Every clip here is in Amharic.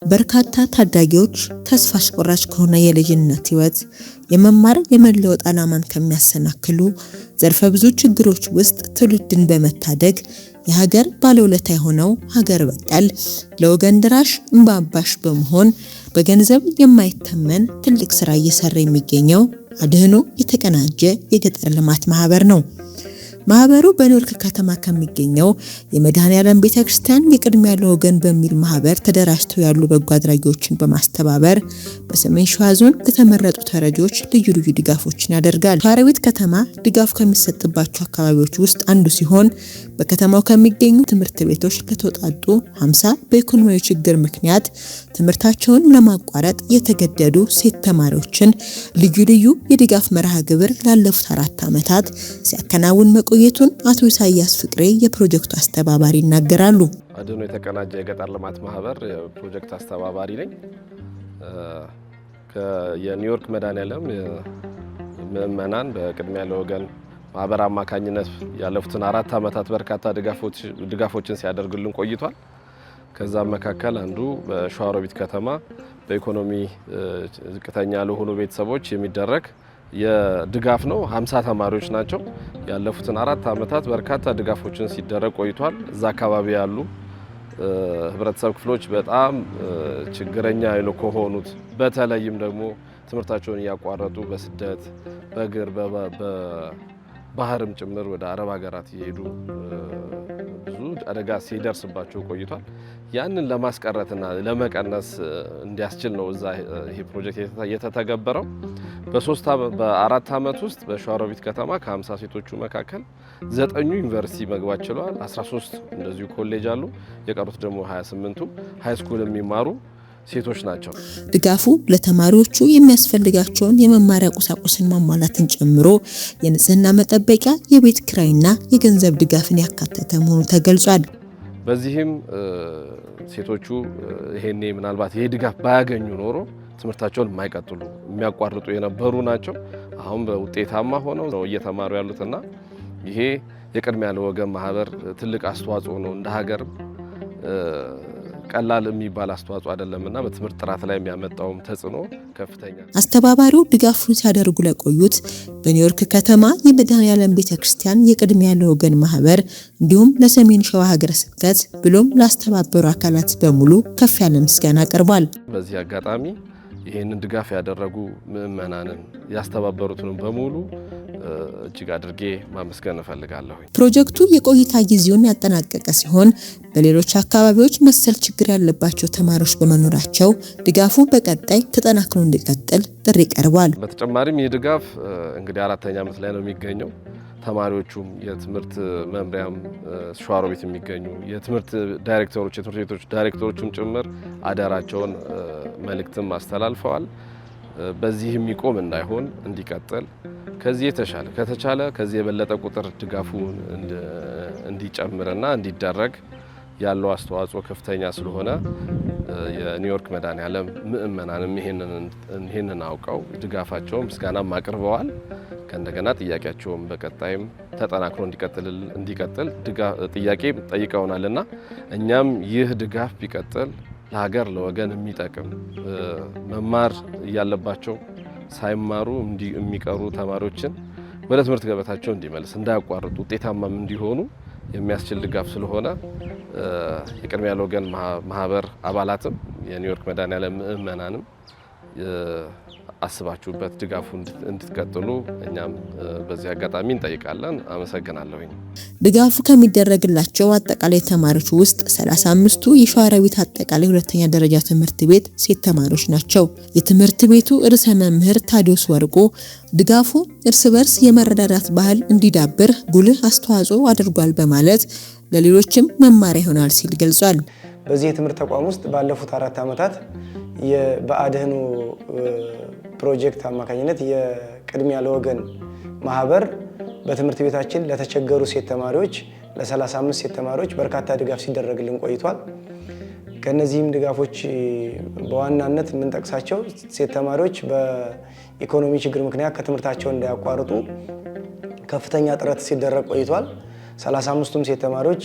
በርካታ ታዳጊዎች ተስፋ አስቆራጭ ከሆነ የልጅነት ሕይወት የመማር የመለወጥ ዓላማን ከሚያሰናክሉ ዘርፈ ብዙ ችግሮች ውስጥ ትውልድን በመታደግ የሀገር ባለውለታ የሆነው ሀገር በቀል ለወገን ደራሽ እንባ አባሽ በመሆን በገንዘብ የማይተመን ትልቅ ስራ እየሰራ የሚገኘው አድህኖ የተቀናጀ የገጠር ልማት ማህበር ነው። ማህበሩ በኒውዮርክ ከተማ ከሚገኘው የመድኃኔዓለም ቤተክርስቲያን የቅድሚያ ለወገን በሚል ማህበር ተደራጅተው ያሉ በጎ አድራጊዎችን በማስተባበር በሰሜን ሸዋ ዞን ለተመረጡ ተረጂዎች ልዩ ልዩ ድጋፎችን ያደርጋል። ሸዋሮቢት ከተማ ድጋፍ ከሚሰጥባቸው አካባቢዎች ውስጥ አንዱ ሲሆን፣ በከተማው ከሚገኙ ትምህርት ቤቶች ለተውጣጡ 50 በኢኮኖሚያዊ ችግር ምክንያት ትምህርታቸውን ለማቋረጥ የተገደዱ ሴት ተማሪዎችን ልዩ ልዩ የድጋፍ መርሃ ግብር ላለፉት 4 ዓመታት ሲያከናውን መቆየቱን አቶ ኢሳያስ ፍቅሬ የፕሮጀክቱ አስተባባሪ ይናገራሉ። አድህኖ የተቀናጀ የገጠር ልማት ማህበር የፕሮጀክት አስተባባሪ ነኝ። የኒውዮርክ መድኃኔዓለም ምዕመናን በቅድሚያ ለወገን ማህበር አማካኝነት ያለፉትን 4 ዓመታት በርካታ ድጋፎችን ሲያደርግልን ቆይቷል። ከዛም መካከል አንዱ በሸዋሮቢት ከተማ በኢኮኖሚ ዝቅተኛ ለሆኑ ቤተሰቦች የሚደረግ የድጋፍ ነው። 50 ተማሪዎች ናቸው። ያለፉትን 4 ዓመታት በርካታ ድጋፎችን ሲደረግ ቆይቷል። እዛ አካባቢ ያሉ ህብረተሰብ ክፍሎች በጣም ችግረኛ ከሆኑት፣ በተለይም ደግሞ ትምህርታቸውን እያቋረጡ በስደት፣ በእግር፣ በባህርም ጭምር ወደ አረብ ሀገራት እየሄዱ ብዙ አደጋ ሲደርስባቸው ቆይቷል። ያንን ለማስቀረትና ለመቀነስ እንዲያስችል ነው እዛ ይሄ ፕሮጀክት የተተገበረው። በ4 ዓመት ውስጥ በሸዋሮቢት ከተማ ከ50 ሴቶቹ መካከል 9ኙ ዩኒቨርሲቲ መግባት ችለዋል። 13 እንደዚሁ ኮሌጅ አሉ። የቀሩት ደግሞ 28ቱ high school የሚማሩ ሴቶች ናቸው። ድጋፉ ለተማሪዎቹ የሚያስፈልጋቸውን የመማሪያ ቁሳቁስን ማሟላትን ጨምሮ የንጽህና መጠበቂያ፣ የቤት ኪራይና የገንዘብ ድጋፍን ያካተተ መሆኑ ተገልጿል። በዚህም ሴቶቹ ይሄኔ ምናልባት ይሄ ድጋፍ ባያገኙ ኖሮ ትምህርታቸውን የማይቀጥሉ፣ የሚያቋርጡ የነበሩ ናቸው። አሁን በውጤታማ ሆነው ነው እየተማሩ ያሉትና ይሄ የቅድሚያ ለወገን ማህበር ትልቅ አስተዋጽኦ ነው። እንደ ሀገርም ቀላል የሚባል አስተዋጽኦ አይደለምና በትምህርት ጥራት ላይ የሚያመጣውም ተጽዕኖ ከፍተኛ። አስተባባሪው ድጋፉን ሲያደርጉ ለቆዩት በኒውዮርክ ከተማ የመድኃኔዓለም ቤተክርስቲያን የቅድሚያ ለወገን ማህበር እንዲሁም ለሰሜን ሸዋ ሀገረ ስብከት ብሎም ላስተባበሩ አካላት በሙሉ ከፍ ያለ ምስጋና አቅርቧል። በዚህ አጋጣሚ ይህንን ድጋፍ ያደረጉ ምዕመናንን ያስተባበሩትንም በሙሉ እጅግ አድርጌ ማመስገን እፈልጋለሁ። ፕሮጀክቱ የቆይታ ጊዜውን ያጠናቀቀ ሲሆን፣ በሌሎች አካባቢዎች መሰል ችግር ያለባቸው ተማሪዎች በመኖራቸው ድጋፉ በቀጣይ ተጠናክሮ እንዲቀጥል ጥሪ ቀርቧል። በተጨማሪም ይህ ድጋፍ እንግዲህ 4ኛ ዓመት ላይ ነው የሚገኘው። ተማሪዎቹም፣ የትምህርት መምሪያም፣ ሸዋሮቢት የሚገኙ የትምህርት ዳይሬክተሮች፣ የትምህርት ቤቶች ዳይሬክተሮቹም ጭምር አደራቸውን መልእክትም አስተላልፈዋል። በዚህ የሚቆም እንዳይሆን እንዲቀጥል፣ ከዚህ የተሻለ ከተቻለ ከዚህ የበለጠ ቁጥር ድጋፉ እንዲጨምርና እንዲደረግ ያለው አስተዋጽኦ ከፍተኛ ስለሆነ የኒውዮርክ መድኃኔዓለም ምእመናንም ይሄንን አውቀው ድጋፋቸውን ምስጋናም አቅርበዋል። ከእንደገና ጥያቄያቸውን በቀጣይም ተጠናክሮ እንዲቀጥል ጥያቄ ጠይቀውናልና እኛም ይህ ድጋፍ ቢቀጥል ለሀገር ለወገን የሚጠቅም፣ መማር እያለባቸው ሳይማሩ የሚቀሩ ተማሪዎችን ወደ ትምህርት ገበታቸው እንዲመልስ፣ እንዳያቋርጡ፣ ውጤታማም እንዲሆኑ የሚያስችል ድጋፍ ስለሆነ የቅድሚያ ለወገን ማህበር አባላትም የኒውዮርክ መድኃኔዓለም ምእመናንም አስባችሁበት ድጋፉ እንድትቀጥሉ እኛም በዚህ አጋጣሚ እንጠይቃለን። አመሰግናለሁኝ። ድጋፉ ከሚደረግላቸው አጠቃላይ ተማሪዎች ውስጥ 35ቱ የሸዋሮቢት አጠቃላይ ሁለተኛ ደረጃ ትምህርት ቤት ሴት ተማሪዎች ናቸው። የትምህርት ቤቱ ርዕሰ መምህር ታዲዮስ ወርቆ ድጋፉ እርስ በርስ የመረዳዳት ባህል እንዲዳብር ጉልህ አስተዋጽኦ አድርጓል በማለት ለሌሎችም መማሪያ ይሆናል ሲል ገልጿል። በዚህ የትምህርት ተቋም ውስጥ ባለፉት 4 ዓመታት በአድህኖ ፕሮጀክት አማካኝነት የቅድሚያ ለወገን ማህበር በትምህርት ቤታችን ለተቸገሩ ሴት ተማሪዎች፣ ለ35 ሴት ተማሪዎች በርካታ ድጋፍ ሲደረግልን ቆይቷል። ከነዚህም ድጋፎች በዋናነት የምንጠቅሳቸው ሴት ተማሪዎች በኢኮኖሚ ችግር ምክንያት ከትምህርታቸው እንዳያቋርጡ ከፍተኛ ጥረት ሲደረግ ቆይቷል። 35ቱም ሴት ተማሪዎች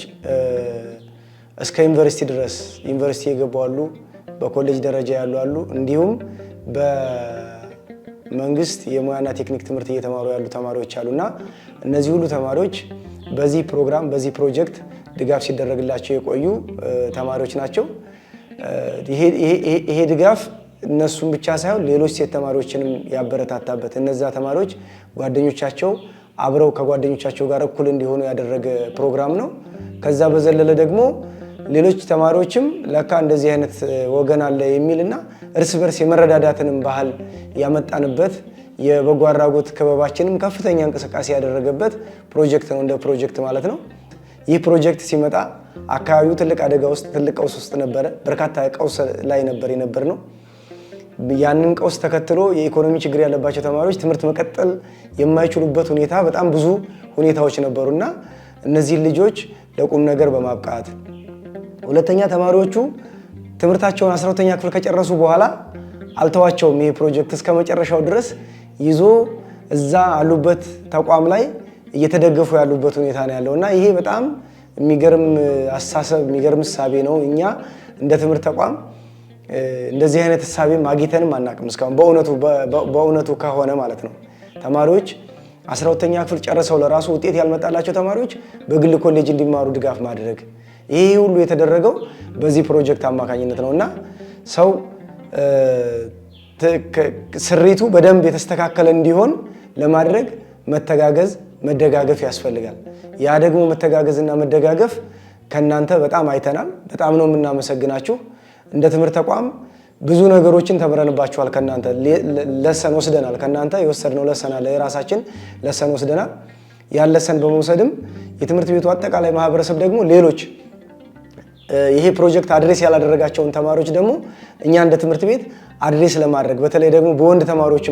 እስከ ዩኒቨርሲቲ ድረስ ዩኒቨርሲቲ የገቡ አሉ። በኮሌጅ ደረጃ ያሉ አሉ። እንዲሁም በመንግስት የሙያና ቴክኒክ ትምህርት እየተማሩ ያሉ ተማሪዎች አሉና እነዚህ ሁሉ ተማሪዎች በዚህ ፕሮግራም በዚህ ፕሮጀክት ድጋፍ ሲደረግላቸው የቆዩ ተማሪዎች ናቸው። ይሄ ድጋፍ እነሱን ብቻ ሳይሆን ሌሎች ሴት ተማሪዎችንም ያበረታታበት፣ እነዛ ተማሪዎች ጓደኞቻቸው አብረው ከጓደኞቻቸው ጋር እኩል እንዲሆኑ ያደረገ ፕሮግራም ነው። ከዛ በዘለለ ደግሞ ሌሎች ተማሪዎችም ለካ እንደዚህ አይነት ወገን አለ የሚልና እርስ በርስ የመረዳዳትንም ባህል ያመጣንበት፣ የበጎ አድራጎት ክበባችንም ከፍተኛ እንቅስቃሴ ያደረገበት ፕሮጀክት ነው፣ እንደ ፕሮጀክት ማለት ነው። ይህ ፕሮጀክት ሲመጣ አካባቢው ትልቅ አደጋ ውስጥ፣ ትልቅ ቀውስ ውስጥ ነበረ። በርካታ ቀውስ ላይ ነበር የነበር ነው። ያንን ቀውስ ተከትሎ የኢኮኖሚ ችግር ያለባቸው ተማሪዎች ትምህርት መቀጠል የማይችሉበት ሁኔታ፣ በጣም ብዙ ሁኔታዎች ነበሩና እነዚህን ልጆች ለቁም ነገር በማብቃት፣ ሁለተኛ ተማሪዎቹ ትምህርታቸውን 12ኛ ክፍል ከጨረሱ በኋላ አልተዋቸውም። ይሄ ፕሮጀክት እስከ መጨረሻው ድረስ ይዞ እዛ አሉበት ተቋም ላይ እየተደገፉ ያሉበት ሁኔታ ነው ያለው እና ይሄ በጣም የሚገርም አስተሳሰብ፣ የሚገርም እሳቤ ነው። እኛ እንደ ትምህርት ተቋም እንደዚህ አይነት እሳቤ አግኝተንም አናውቅም እስካሁን፣ በእውነቱ ከሆነ ማለት ነው። ተማሪዎች 12ኛ ክፍል ጨርሰው ለራሱ ውጤት ያልመጣላቸው ተማሪዎች በግል ኮሌጅ እንዲማሩ ድጋፍ ማድረግ፣ ይሄ ሁሉ የተደረገው በዚህ ፕሮጀክት አማካኝነት ነው እና ሰው ስሪቱ በደንብ የተስተካከለ እንዲሆን ለማድረግ መተጋገዝ፣ መደጋገፍ ያስፈልጋል። ያ ደግሞ መተጋገዝና መደጋገፍ ከእናንተ በጣም አይተናል። በጣም ነው የምናመሰግናችሁ። እንደ ትምህርት ተቋም ብዙ ነገሮችን ተምረንባችኋል። ከእናንተ lesson ወስደናል። ከእናንተ የወሰድነው lesson አለ፣ የራሳችን lesson ወስደናል። ያን lesson በመውሰድም የትምህርት ቤቱ አጠቃላይ ማህበረሰብ ደግሞ ሌሎች ይሄ ፕሮጀክት address ያላደረጋቸውን ተማሪዎች ደግሞ እኛ እንደ ትምህርት ቤት address ለማድረግ፣ በተለይ ደግሞ በወንድ ተማሪዎች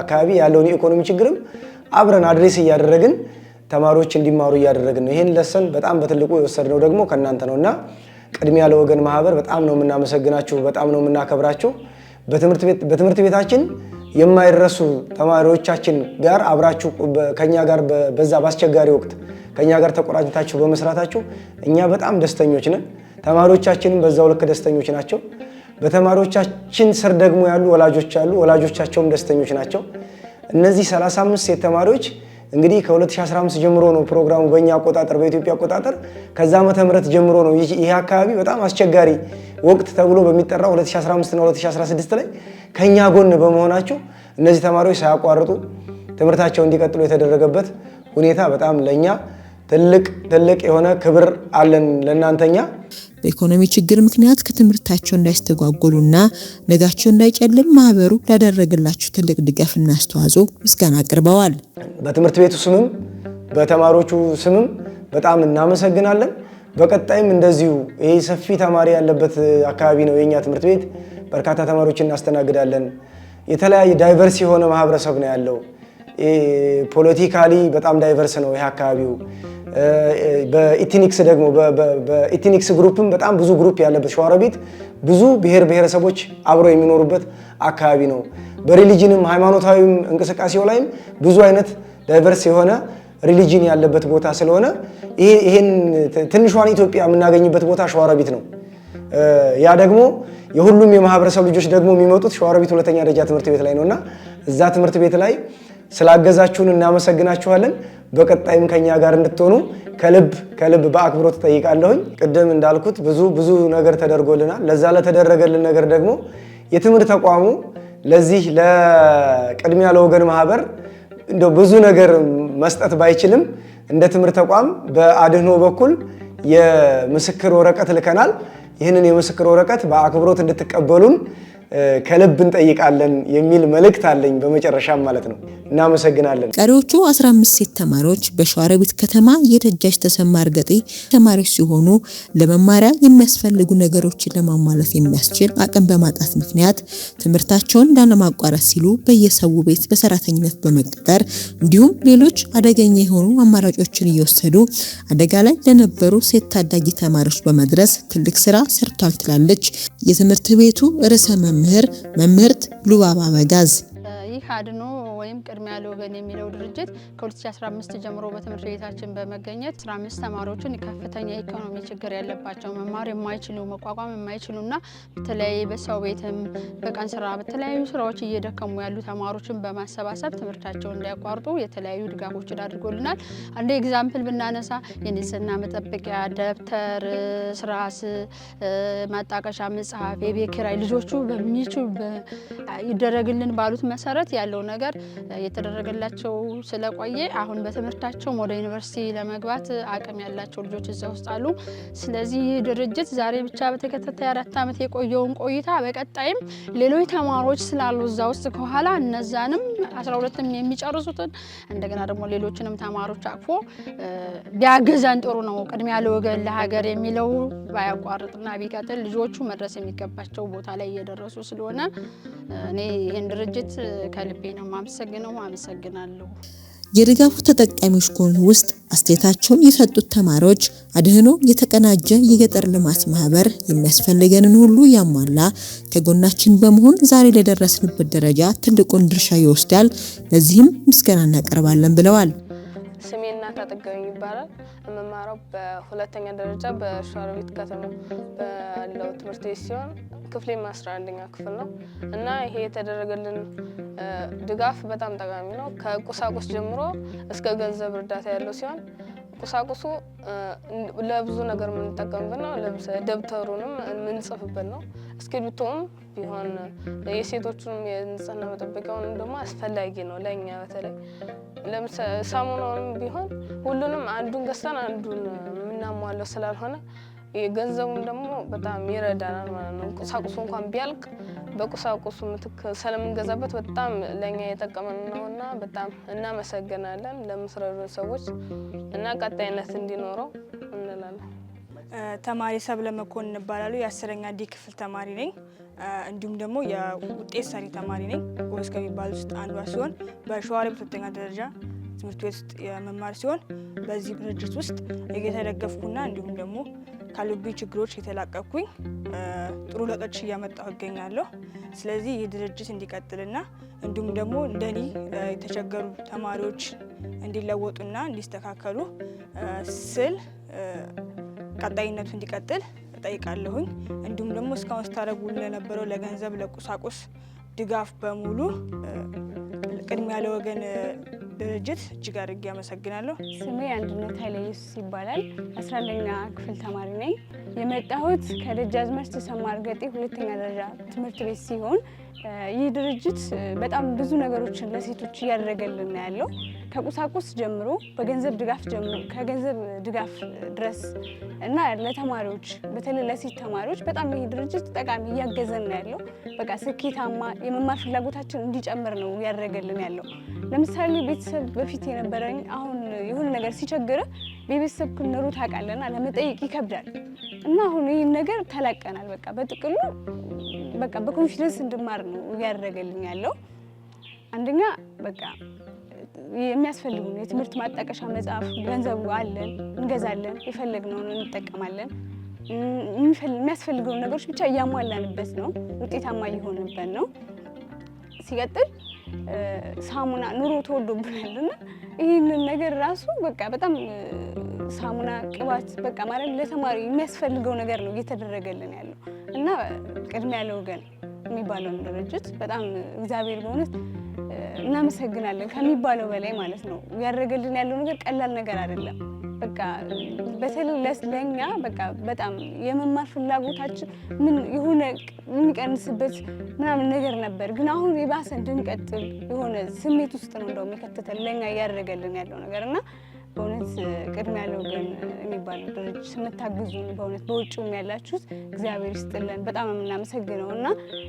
አካባቢ ያለውን የኢኮኖሚ ችግርም አብረን address እያደረግን ተማሪዎች እንዲማሩ እያደረግን ነው። ይህን lesson በጣም በትልቁ የወሰድነው ደግሞ ከእናንተ ነው እና ቅድሚያ ለወገን ማህበር በጣም ነው የምናመሰግናችሁ፣ በጣም ነው የምናከብራችሁ። በትምህርት ቤታችን የማይረሱ ተማሪዎቻችን ጋር አብራችሁ ከኛ ጋር በዛ በአስቸጋሪ ወቅት ከኛ ጋር ተቆራኝታችሁ በመስራታችሁ እኛ በጣም ደስተኞች ነን። ተማሪዎቻችንም በዛው ልክ ደስተኞች ናቸው። በተማሪዎቻችን ስር ደግሞ ያሉ ወላጆች አሉ። ወላጆቻቸውም ደስተኞች ናቸው። እነዚህ 35 ሴት ተማሪዎች እንግዲህ ከ2015 ጀምሮ ነው ፕሮግራሙ፣ በእኛ አቆጣጠር፣ በኢትዮጵያ አቆጣጠር ከዛ ዓመተ ምህረት ጀምሮ ነው። ይህ አካባቢ በጣም አስቸጋሪ ወቅት ተብሎ በሚጠራው 2015 እና 2016 ላይ ከኛ ጎን በመሆናቸው እነዚህ ተማሪዎች ሳያቋርጡ ትምህርታቸው እንዲቀጥሉ የተደረገበት ሁኔታ በጣም ለእኛ ትልቅ ትልቅ የሆነ ክብር አለን ለእናንተኛ። በኢኮኖሚ ችግር ምክንያት ከትምህርታቸው እንዳይስተጓጎሉና ነጋቸው እንዳይጨልም ማህበሩ ላደረገላቸው ትልቅ ድጋፍና አስተዋጽኦ ምስጋና አቅርበዋል። በትምህርት ቤቱ ስምም በተማሪዎቹ ስምም በጣም እናመሰግናለን። በቀጣይም እንደዚሁ ይህ ሰፊ ተማሪ ያለበት አካባቢ ነው የኛ ትምህርት ቤት። በርካታ ተማሪዎችን እናስተናግዳለን። የተለያየ diverse የሆነ ማህበረሰብ ነው ያለው። Politically በጣም diverse ነው ይህ አካባቢው። በ ethnics ደግሞ በ ethnics group ም በጣም ብዙ group ያለበት፣ ሸዋሮቢት ብዙ ብሔር ብሔረሰቦች አብረው የሚኖሩበት አካባቢ ነው። በ religion ም ሃይማኖታዊም እንቅስቃሴው ላይም ብዙ አይነት diverse የሆነ religion ያለበት ቦታ ስለሆነ ይሄን ትንሿን ኢትዮጵያ የምናገኝበት ቦታ ሸዋሮቢት ነው። ያ ደግሞ የሁሉም የማህበረሰብ ልጆች ደግሞ የሚመጡት ሸዋሮቢት ሁለተኛ ደረጃ ትምህርት ቤት ላይ ነውና እዛ ትምህርት ቤት ላይ ስላገዛችሁን እናመሰግናችኋለን። በቀጣይም ከኛ ጋር እንድትሆኑ ከልብ ከልብ በአክብሮት እጠይቃለሁኝ። ቅድም እንዳልኩት ብዙ ብዙ ነገር ተደርጎልናል። ለዛ ለተደረገልን ነገር ደግሞ የትምህርት ተቋሙ ለዚህ ለቅድሚያ ለወገን ማህበር እንደው ብዙ ነገር መስጠት ባይችልም እንደ ትምህርት ተቋም በአድህኖ በኩል የምስክር ወረቀት ልከናል። ይህንን የምስክር ወረቀት በአክብሮት እንድትቀበሉን ከልብ እንጠይቃለን የሚል መልእክት አለኝ። በመጨረሻም ማለት ነው እናመሰግናለን። ቀሪዎቹ 15 ሴት ተማሪዎች በሸዋሮቢት ከተማ የደጃች ተሰማ እርገጤ ተማሪዎች ሲሆኑ ለመማሪያ የሚያስፈልጉ ነገሮችን ለማሟላት የሚያስችል አቅም በማጣት ምክንያት ትምህርታቸውን ላለማቋረጥ ሲሉ በየሰው ቤት በሰራተኝነት በመቀጠር እንዲሁም ሌሎች አደገኛ የሆኑ አማራጮችን እየወሰዱ አደጋ ላይ ለነበሩ ሴት ታዳጊ ተማሪዎች በመድረስ ትልቅ ስራ ሰርቷል ትላለች የትምህርት ቤቱ ርዕሰ መምህር መምህርት ሉባባ በጋዝ። ይህ አድኖ ወይም ቅድሚያ ለወገን የሚለው ድርጅት ከ2015 ጀምሮ በትምህርት ቤታችን በመገኘት 15 ተማሪዎችን ከፍተኛ የኢኮኖሚ ችግር ያለባቸው፣ መማር የማይችሉ፣ መቋቋም የማይችሉና በተለያየ በሰው ቤትም በቀን ስራ በተለያዩ ስራዎች እየደከሙ ያሉ ተማሪዎችን በማሰባሰብ ትምህርታቸውን እንዳያቋርጡ የተለያዩ ድጋፎችን አድርጎልናል። አንድ example ብናነሳ የንጽህና መጠበቂያ፣ ደብተር፣ ስራስ፣ ማጣቀሻ መጽሐፍ፣ የቤት ኪራይ ልጆቹ በሚችሉ ይደረግልን ባሉት መሰረት ያለው ነገር የተደረገላቸው ስለቆየ አሁን በትምህርታቸውም ወደ ዩኒቨርሲቲ ለመግባት አቅም ያላቸው ልጆች እዛ ውስጥ አሉ። ስለዚህ ይህ ድርጅት ዛሬ ብቻ በተከታታይ 4 ዓመት የቆየውን ቆይታ በቀጣይም ሌሎች ተማሪዎች ስላሉ እዛ ውስጥ ከኋላ እነዛንም 12ም የሚጨርሱትን እንደገና ደግሞ ሌሎችንም ተማሪዎች አቅፎ ቢያግዘን ጥሩ ነው። ቅድሚያ ለወገን ለሀገር የሚለው ባያቋርጥና ቢቀጥል ልጆቹ መድረስ የሚገባቸው ቦታ ላይ እየደረሱ ስለሆነ እኔ ይህን ድርጅት ከልቤ ነው የማመሰግነው። አመሰግናለሁ። የድጋፉ ተጠቃሚዎች ከሆኑ ውስጥ አስተያየታቸውን የሰጡት ተማሪዎች አድህኖ የተቀናጀ የገጠር ልማት ማህበር የሚያስፈልገንን ሁሉ ያሟላ፣ ከጎናችን በመሆን ዛሬ ለደረስንበት ደረጃ ትልቁን ድርሻ ይወስዳል፣ ለዚህም ምስጋና እናቀርባለን ብለዋል። ስሜ እናት አጠገኝ ይባላል። የምማረው በሁለተኛ ደረጃ በሸዋሮቢት ከተማ ባለው ትምህርት ቤት ሲሆን ክፍሌም 11ኛ ክፍል ነው እና ይሄ የተደረገልን ድጋፍ በጣም ጠቃሚ ነው። ከቁሳቁስ ጀምሮ እስከ ገንዘብ እርዳታ ያለው ሲሆን ቁሳቁሱ ለብዙ ነገር የምንጠቀምበት ነው። ለምሳሌ ደብተሩንም የምንጽፍበት ነው። እስክሪብቶም ቢሆን የሴቶቹንም የንጽህና መጠበቂያውንም ደግሞ አስፈላጊ ነው ለእኛ በተለይ ለምሳሌ ሳሙናውንም ቢሆን ሁሉንም አንዱን ገዝተን አንዱን የምናሟለው ስላልሆነ ገንዘቡም ደግሞ በጣም ይረዳናል ማለት ነው። ቁሳቁሱ እንኳን ቢያልቅ በቁሳቁሱ ምትክ ስለምንገዛበት በጣም ለእኛ የጠቀመን ነውና በጣም እናመሰግናለን ለምትረዱን ሰዎች እና ቀጣይነት እንዲኖረው እንላለን። ተማሪ ሰብለ መኮንን እባላለሁ። የ10ኛ D ክፍል ተማሪ ነኝ። እንዲሁም ደግሞ የውጤት ሰሪ ተማሪ ነኝ። ጎበዝ ከሚባሉት ውስጥ አንዷ ሲሆን በሸዋሮቢት ሁለተኛ ደረጃ ትምህርት ቤት ውስጥ የመማር ሲሆን በዚህ ድርጅት ውስጥ እየተደገፍኩና እንዲሁም ደግሞ ካሉብኝ ችግሮች የተላቀቅኩኝ ጥሩ ለውጦች እያመጣሁ እገኛለሁ። ስለዚህ ይህ ድርጅት እንዲቀጥልና እንዲሁም ደግሞ እንደኔ የተቸገሩ ተማሪዎች እንዲለወጡና እንዲስተካከሉ ስል ቀጣይነቱ እንዲቀጥል እጠይቃለሁኝ። እንዲሁም ደግሞ እስካሁን ስታደርጉ ለነበረው ለገንዘብ፣ ለቁሳቁስ ድጋፍ በሙሉ ቅድሚያ ለወገን ድርጅት እጅግ አድርጌ አመሰግናለሁ። ስሜ አንድነት ኃይለ ኢየሱስ ይባላል። 11ኛ ክፍል ተማሪ ነኝ። የመጣሁት ከደጃዝማች ተሰማ እርገጤ ሁለተኛ ደረጃ ትምህርት ቤት ሲሆን ይህ ድርጅት በጣም ብዙ ነገሮችን ለሴቶች እያደረገልን ነው ያለው። ከቁሳቁስ ጀምሮ በገንዘብ ድጋፍ ጀምሮ ከገንዘብ ድጋፍ ድረስ እና ለተማሪዎች በተለይ ለሴት ተማሪዎች በጣም ይህ ድርጅት ጠቃሚ እያገዘን ነው ያለው። በቃ ስኬታማ የመማር ፍላጎታችን እንዲጨምር ነው እያደረገልን ያለው። ለምሳሌ ቤተሰብ በፊት የነበረኝ አሁን የሆነ ነገር ሲቸግር በቤተሰብ ኑሮ ታውቃለና ለመጠየቅ ይከብዳል እና አሁን ይህን ነገር ተላቀናል። በቃ በጥቅሉ በቃ በ confidence እንድማር ነው እያደረገልኝ ያለው። አንደኛ በቃ የሚያስፈልጉን የትምህርት ማጣቀሻ መጽሐፍ ገንዘቡ አለን፣ እንገዛለን፣ የፈለግነውን እንጠቀማለን። የሚያስፈልገውን ነገሮች ብቻ እያሟላንበት ነው፣ ውጤታማ እየሆንበት ነው። ሲቀጥል ሳሙና ኑሮ ተወዶብናል እና ይህንን ነገር ራሱ በቃ በጣም ሳሙና፣ ቅባት በቃ ማለት ለተማሪ የሚያስፈልገው ነገር ነው እየተደረገልን ያለው እና ቅድሚያ ለወገን የሚባለውን ድርጅት በጣም እግዚአብሔር በእውነት እናመሰግናለን ከሚባለው በላይ ማለት ነው። እያደረገልን ያለው ነገር ቀላል ነገር አይደለም። በቃ በተለይ ለኛ በቃ በጣም የመማር ፍላጎታችን ምን የሆነ የሚቀንስበት ምናምን ነገር ነበር፣ ግን አሁን የባሰ እንድንቀጥል የሆነ ስሜት ውስጥ ነው እንደውም የከተተን ለኛ እያደረገልን ያለው ነገር እና በእውነት ቅድሚያ ለወገን የሚባለው ድርጅት የምታግዙን በእውነት በውጭውም ያላችሁት እግዚአብሔር ይስጥልን፣ በጣም የምናመሰግነው እና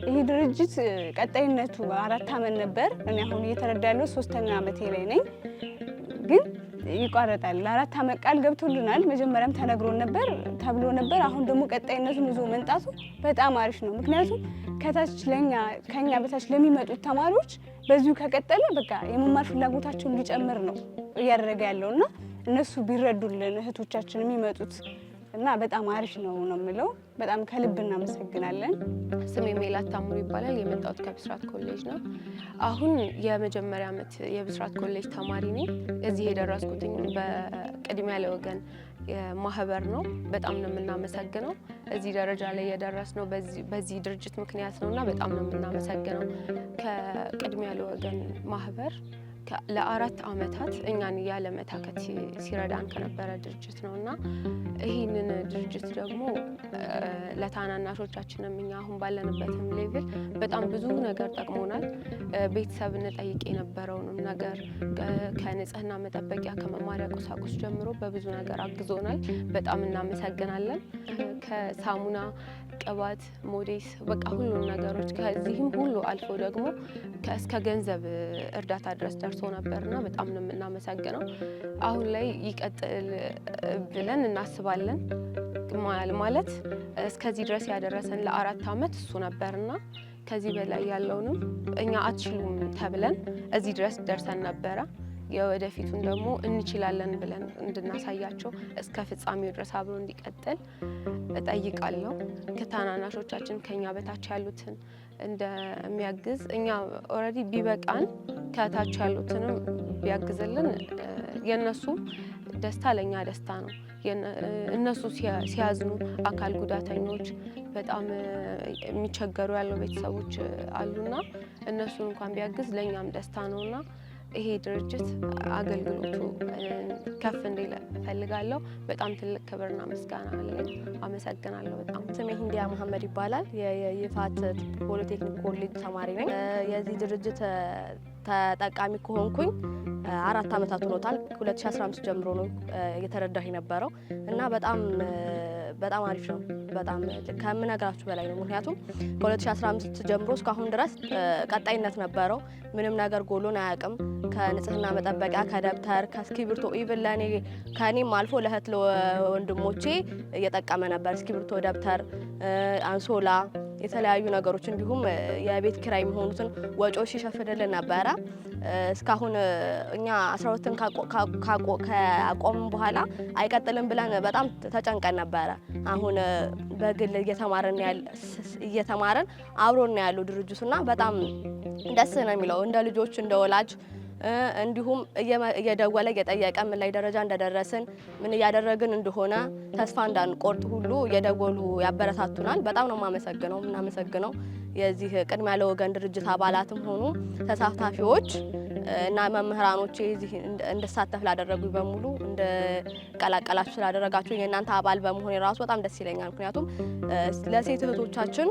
ይህ ድርጅት ቀጣይነቱ 4 ዓመት ነበር። እኔ አሁን እየተረዳ ያለው 3ኛ ዓመቴ ላይ ነኝ፣ ግን ይቋረጣል። ለ4 ዓመት ቃል ገብቶልናል። መጀመሪያም ተነግሮን ነበር ተብሎ ነበር። አሁን ደግሞ ቀጣይነቱን ይዞ መምጣቱ በጣም አሪፍ ነው። ምክንያቱም ከታች ለኛ ከኛ በታች ለሚመጡት ተማሪዎች በዚሁ ከቀጠለ በቃ የመማር ፍላጎታቸው እንዲጨምር ነው እያደረገ ያለውና እነሱ ቢረዱልን እህቶቻችን የሚመጡት እና በጣም አሪፍ ነው ነው የምለው። በጣም ከልብ እናመሰግናለን። ስሜ ሜላት ታምሩ ይባላል። የመጣሁት ከብስራት ኮሌጅ ነው። አሁን የመጀመሪያ ዓመት የብስራት ኮሌጅ ተማሪ ነኝ። እዚህ የደረስኩትኝ በቅድሚያ ለወገን ማህበር ነው። በጣም ነው የምናመሰግነው። እዚህ ደረጃ ላይ የደረስነው በዚህ ድርጅት ምክንያት ነው እና በጣም ነው የምናመሰግነው። ከቅድሚያ ለወገን ማህበር ለ4 ዓመታት እኛን ያለመታከት ሲረዳን ከነበረ ድርጅት ነው እና ይህንን ድርጅት ደግሞ ለታናናሾቻችንም እኛ አሁን ባለንበትም level በጣም ብዙ ነገር ጠቅሞናል። ቤተሰብ እንጠይቅ የነበረውንም ነገር ከንጽህና መጠበቂያ ከመማሪያ ቁሳቁስ ጀምሮ በብዙ ነገር አግዞናል። በጣም እናመሰግናለን። ከሳሙና፣ ቅባት፣ ሞዴስ በቃ ሁሉም ነገሮች ከዚህም ሁሉ አልፎ ደግሞ እስከ ገንዘብ እርዳታ ድረስ ደርሶ ነበርና በጣም ነው የምናመሰግነው። አሁን ላይ ይቀጥል ብለን እናስባለን። ማለት እስከዚህ ድረስ ያደረሰን ለ4 ዓመት እሱ ነበርና ከዚህ በላይ ያለውንም እኛ አትችሉም ተብለን እዚህ ድረስ ደርሰን ነበረ። የወደፊቱን ደግሞ እንችላለን ብለን እንድናሳያቸው እስከ ፍጻሜው ድረስ አብሮ እንዲቀጥል እጠይቃለሁ። ከታናናሾቻችን ከኛ በታች ያሉትን እንደሚያግዝ እኛ already ቢበቃን ከታች ያሉትንም ቢያግዝልን የነሱም ደስታ ለኛ ደስታ ነው። እነሱ ሲያዝኑ አካል ጉዳተኞች በጣም የሚቸገሩ ያለው ቤተሰቦች አሉና እነሱን እንኳን ቢያግዝ ለኛም ደስታ ነውና ይሄ ድርጅት አገልግሎቱ ከፍ እንዲል እፈልጋለሁ። በጣም ትልቅ ክብርና ምስጋና አለኝ። አመሰግናለሁ በጣም። ስሜ ሂንዲያ መሀመድ ይባላል። የይፋት ፖሊቴክኒክ ኮሌጅ ተማሪ ነኝ። የዚህ ድርጅት ተጠቃሚ ከሆንኩኝ 4 ዓመታት ሆኖታል። 2015 ጀምሮ ነው እየተረዳሁ የነበረው እና በጣም በጣም አሪፍ ነው። በጣም ከምነግራችሁ በላይ ነው። ምክንያቱም ከ2015 ጀምሮ እስካሁን ድረስ ቀጣይነት ነበረው። ምንም ነገር ጎሎን አያውቅም። ከንጽህና መጠበቂያ፣ ከደብተር፣ ከእስክሪብቶ even ለኔ ከኔም አልፎ ለእህት ለወንድሞቼ እየጠቀመ ነበር። እስክሪብቶ፣ ደብተር፣ አንሶላ፣ የተለያዩ ነገሮች እንዲሁም የቤት ኪራይ የሚሆኑትን ወጪዎች ሲሸፍንልን ነበረ። እስካሁን እኛ 12ን ካቆምን በኋላ አይቀጥልም ብለን በጣም ተጨንቀን ነበረ። አሁን በግል እየተማረን አብሮን ያለው ድርጅቱና በጣም ደስ ነው የሚለው እንደ ልጆች እንደ ወላጅ እንዲሁም እየደወለ እየጠየቀ ምን ላይ ደረጃ እንደደረስን ምን እያደረግን እንደሆነ ተስፋ እንዳንቆርጥ ሁሉ እየደወሉ ያበረታቱናል። በጣም ነው የምናመሰግነው የዚህ ቅድሚያ ለወገን ድርጅት አባላትም ሆኑ ተሳታፊዎች እና መምህራኖቼ እዚህ እንድሳተፍ ላደረጉኝ በሙሉ እንድቀላቀላችሁ ስላደረጋችሁ የእናንተ አባል በመሆን የራሱ በጣም ደስ ይለኛል። ምክንያቱም ለሴት እህቶቻችን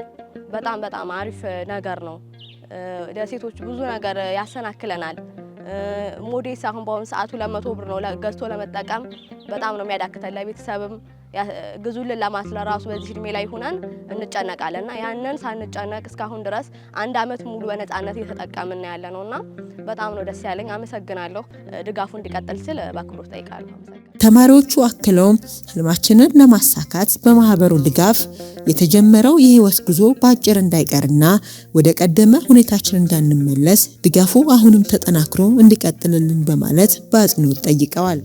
በጣም በጣም አሪፍ ነገር ነው። ለሴቶች ብዙ ነገር ያሰናክለናል። ሞዴስ አሁን በአሁኑ ሰዓቱ 200 ብር ነው ገዝቶ ለመጠቀም በጣም ነው የሚያዳክተን። ለቤተሰብም ግዙልን ለማለት ለራሱ በዚህ እድሜ ላይ ሆነን እንጨነቃለን እና ያንን ሳንጨነቅ እስካሁን ድረስ 1 ዓመት ሙሉ በነፃነት እየተጠቀምን ያለ ነውና በጣም ነው ደስ ያለኝ። አመሰግናለሁ። ድጋፉ እንዲቀጥል ስል በአክብሮት ጠይቃለሁ። ተማሪዎቹ አክለውም ህልማችንን ለማሳካት በማህበሩ ድጋፍ የተጀመረው የህይወት ጉዞ በአጭር እንዳይቀርና ወደ ቀደመ ሁኔታችን እንዳንመለስ ድጋፉ አሁንም ተጠናክሮ እንዲቀጥልልን በማለት በአጽንኦት ጠይቀዋል።